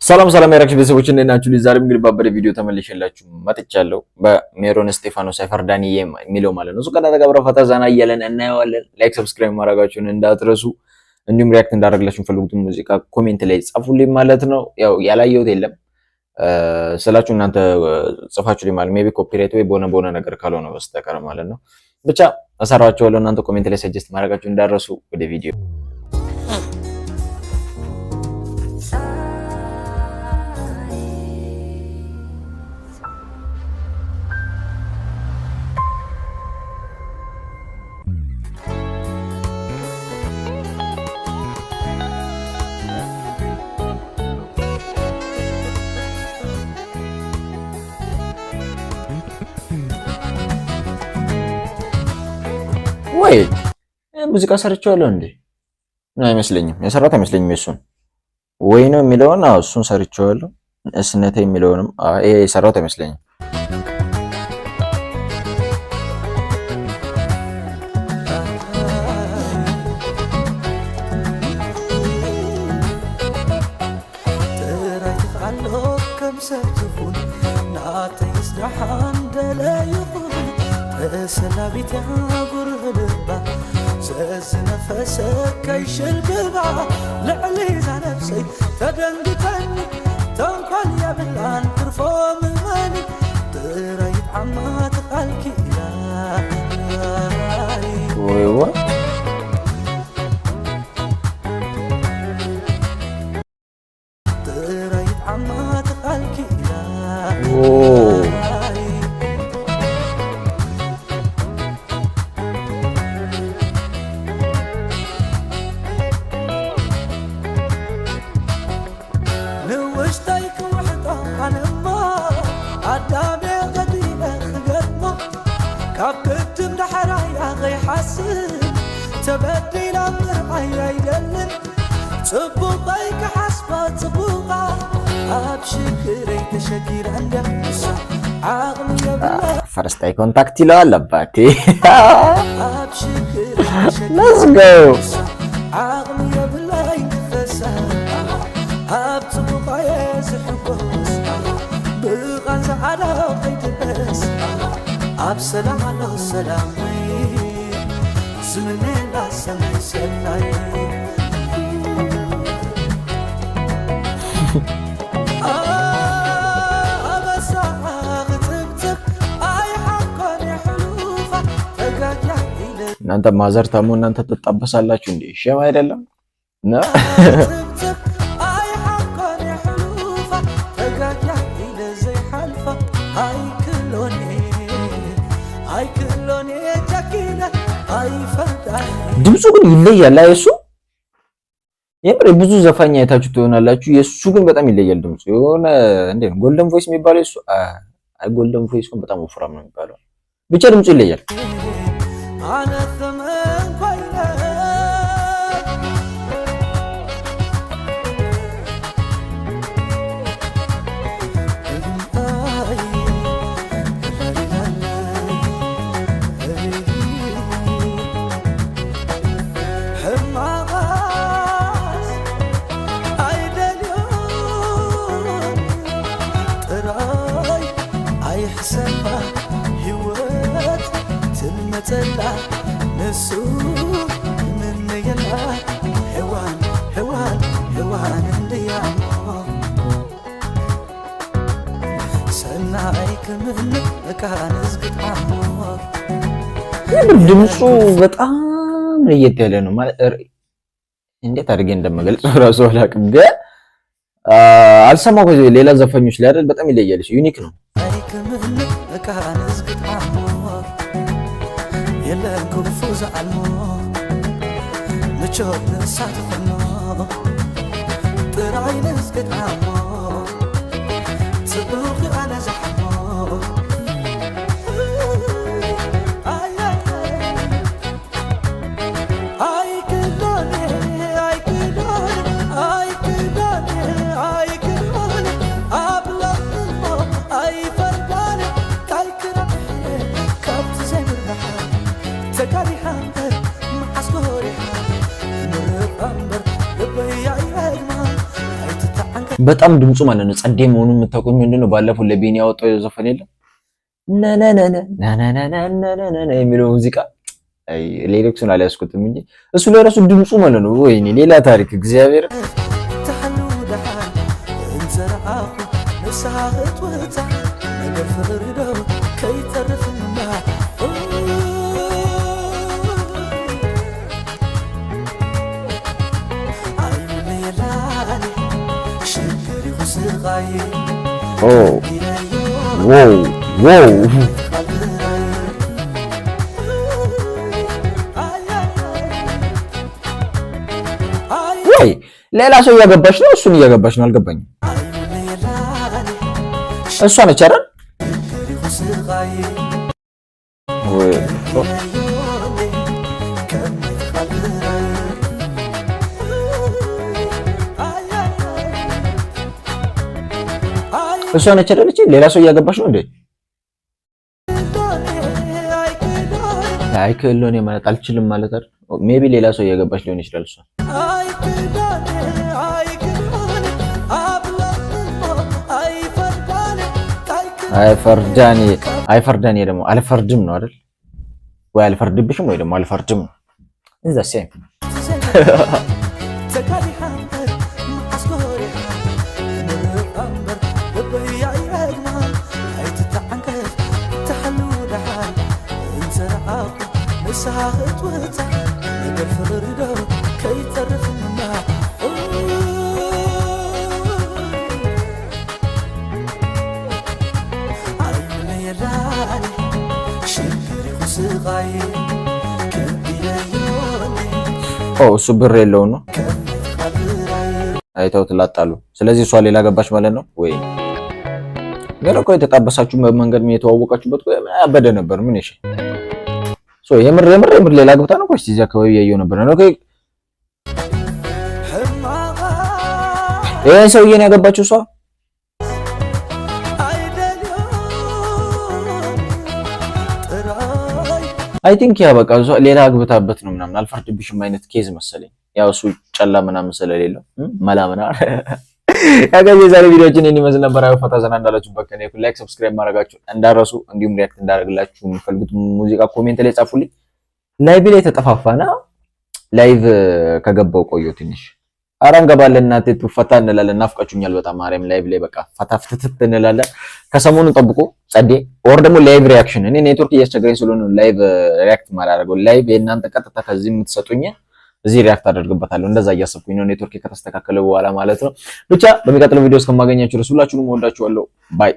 ሰላም ሰላም ያራክሽ ቤተሰቦች፣ እንዴት ናችሁ? ዛሬም እንግዲህ ባበደ ቪዲዮ ተመልሼላችሁ መጥቻለሁ። በሜሮን እስጢፋኖስ cypher ዳኒ የሚለው ማለት ነው። እሱ ከእናንተ ጋር ፈታ ዘና እያለን እናየዋለን። Like፣ subscribe ማድረጋችሁን እንዳትረሱ፣ እንዲሁም react እንዳደረግላችሁ የምፈልጉትን ሙዚቃ comment ላይ ጻፉልኝ ማለት ነው። ያው ያላየሁት የለም ስላችሁ እናንተ ጽፋችሁልኝ ማለት maybe copyright ወይ በሆነ በሆነ ነገር ካልሆነ በስተቀር ማለት ነው። ብቻ እሰራችኋለሁ። እናንተ comment ላይ suggest ማድረጋችሁ እንዳትረሱ። ወደ ቪዲዮ። ወይ ሙዚቃ ሰርቼዋለሁ እንዴ? አይመስለኝም። የሰራት አይመስለኝም። የሱን ወይ ነው የሚለውን እሱን ሰርቼዋለሁ። እስነተ የሚለውንም ይሄ የሰራት አይመስለኝም። ከይሽልብባ ልዕሊ ዛ ነፍሰይ ተደንግጠኒ ተንኮል የብላን ትርፎ ምመኒ ጥራይ ጣዕማ ትቓልኪ ኢላ። ወይ ወይ! ጥራይ ጣዕማ ትቓልኪ ኢላ። ኦ። ንውሽጠይ ክውሕጦ ኣነሞ ኣዳሜ ቀዲመ ክገጥሞ ካብ ቅድም ዳሕራያ ከይሓስብ ተበዲላ ምርኣይ ኣይደልን ጽቡቐይ ክሓስባ ጽቡቓ ኣብ ሽግረይ ተሸጊረ እንደ ንሳ ዓቕሚ የብለ First eye contact ይለዋል አባቴ። ኣብ ሽግረይ ተሸጊረ Let's go. ንሳ ዓቕሚ የብለይ ክፈሳ ኣብ ጽቡቓየ ዝሕጎስ ብቓንዛ ዓዳው ከይድበስ ኣብ ሰላም ኣሎ ሰላመይ ዝምነላ ሰማይ ሰናይ ኣበሳ ክትብትብ ኣይሓኮን ሕሉፋ ተጋጃ ኢለ እናንተ mother ታሞ እናንተ ትጣበሳላችሁ እንዴ? Shame አይደለም ነው? ትብትብ ኣይሓኮን ሕሉፋ ተጋጃ ኢለ ዘይሓልፋ ኣይክሎኔ ኣይክሎኔ ጀኪነ ኣይፈርዳኒ። ድምፁ ግን ይለያል። አይ እሱ የምር ብዙ ዘፋኝ አይታችሁ ትሆናላችሁ። የእሱ ግን በጣም ይለያል ድምፁ። የሆነ እንዴ ነው golden voice የሚባለው የሱ አይ golden voice ግን በጣም ወፍራም ነው የሚባለው። ብቻ ድምፁ ይለያል። ኣነ ከመን ኮይነ ሕማቓት ኣይደልዮን ጥራይ ኣይሕሰባ ህይወት ትልመፀላ ንሱ ምንየላ ሔዋን ሔዋን ሔዋን እንድያሞ ሰናይ ክምን መካን ዝግጣሞ። የምር ድምፁ በጣም ለየት ያለ ነው። ማለት እንዴት አድርጌ እንደምገልጸው እራሱ አላውቅም፣ ግን አልሰማው ከዚህ ሌላ ዘፋኞች ላይ አይደል? በጣም ይለያል። Unique ነው። ኣይክምን መካን ዝግጣሞ የለን ክፉ ዝዓልሞ ምቾት ንሳ ትኾኖ ጥራይ ንዝግጣሞ ጽቡቕ ኣነ ዝሓሞ። ኣይክሎኔ ኣይክሎኔ ኣይክሎኔ ኣይክሎኔ ኣብለሞ ኣይፈርዳኔ ታይ ክረብሐ ካብቲ ዘይምርሓ ተጋሪሓ እምበር መዓስ ጎሪሓ ምርቓ እምበር ልበይ ኣይረግማ ኣይትተዓንቀ። በጣም ድምፁ ማለት ነው ጸዴ መሆኑን የምታውቁት ምንድን ነው? ባለፈው ለቤኒ ያወጣው ዘፈን የለም ናናናና የሚለው ሙዚቃ፣ አይ lyrics ኡን አልያዝኩትም እንጂ እሱ ላይ ራሱ ድምፁ ማለት ነው። ወይኔ ሌላ ታሪክ እግዚአብሔር። ተሓሉ ደሓን እንተረኣኹ ንስሓ ክትውፃእ ነገር ፍቕሪ ዶ ከይተርፍና። ኣይምለየላኒ ሽግር ይኹ ስቓይ። ኦ wow wow! ወይ ሌላ ሰው እያገባች ነው፣ እሱን እያገባች ነው። አልገባኝም። እሷ ነች አይደል? ወይ እሷ ነች አይደለች? ሌላ ሰው እያገባች ነው እንዴ? አይ ክህሎኔ ማለት አልችልም ማለት አይደል? Maybe ሌላ ሰው እያገባች ሊሆን ይችላል እሷ። አይፈርዳኔ አይፈርዳኔ ደግሞ አልፈርድም ነው አይደል? ወይ አልፈርድብሽም ወይ ደግሞ አልፈርድም ነው። እዛ same። ተካሊሓ እምበር መዓስ ጎሪሓ ንርቓ እምበር ልበይ ኣይረግማ ኣይትተዓንቀፍ ተሓሉ ደሓን እንተረኣኹ ንስሓ ክትውፃእ ነገር ፍቕሪ ዶ ከይተርፍና። ኣይምለየላኒ ሽግር ይኹ ስቓይ ከቢለዮኒ። ኦ እሱ ብር የለውም ነው። ከመይ ትቐብራይ። አይተውት ላጣሉ። ስለዚህ እሷ ሌላ ገባች ማለት ነው ወይ? ግን እኮ የተጣበሳችሁ መንገድ የተዋወቃችሁበት እኮ ያበደ ነበር። ምን እሺ፣ so የምር የምር የምር ሌላ ገብታ ነው ወይስ እዚህ አካባቢ እያየሁ ነበር ነው? Okay። ሕማቕ ይሄን ሰውዬ ነው ያገባችው እሷ። ኣይደልዮን ጥራይ። I think ያ በቃ እሷ ሌላ አግብታበት ነው ምናምን አልፈርድብሽም አይነት case መሰለኝ። ያው እሱ ጨላ ምናምን ስለሌለው መላ ምናምን ያገኘ። የዛሬ ቪዲዮችን ይህን ይመስል ነበር። አይ ፈታ ዘና እንዳላችሁበት ከኔ like፣ subscribe ማድረጋችሁ እንዳረሱ፣ እንዲሁም react እንዳደርግላችሁ የምፈልጉት ሙዚቃ comment ላይ ጻፉልኝ። Live ላይ ተጠፋፋና live ከገባው ቆየሁ ትንሽ። ኧረ እንገባለን እናቴ ፈታ እንላለን። ናፍቃችሁኛል በጣም ማርያም። Live ላይ በቃ ፈታ ፍትትት እንላለን። ከሰሞኑ ጠብቆ ጸዴ or ደግሞ live reaction። እኔ ኔትወርክ እያስቸገረኝ ስለሆነ live react ማላደርገው፣ live የእናንተ ቀጥታ ከዚህ የምትሰጡኝ እዚህ react አደርግበታለሁ። እንደዛ እያሰብኩኝ ነው፣ ኔትወርክ ከተስተካከለ በኋላ ማለት ነው። ብቻ በሚቀጥለው ቪዲዮ እስከማገኛችሁ ድረስ ሁላችሁንም እወዳችኋለሁ። Bye.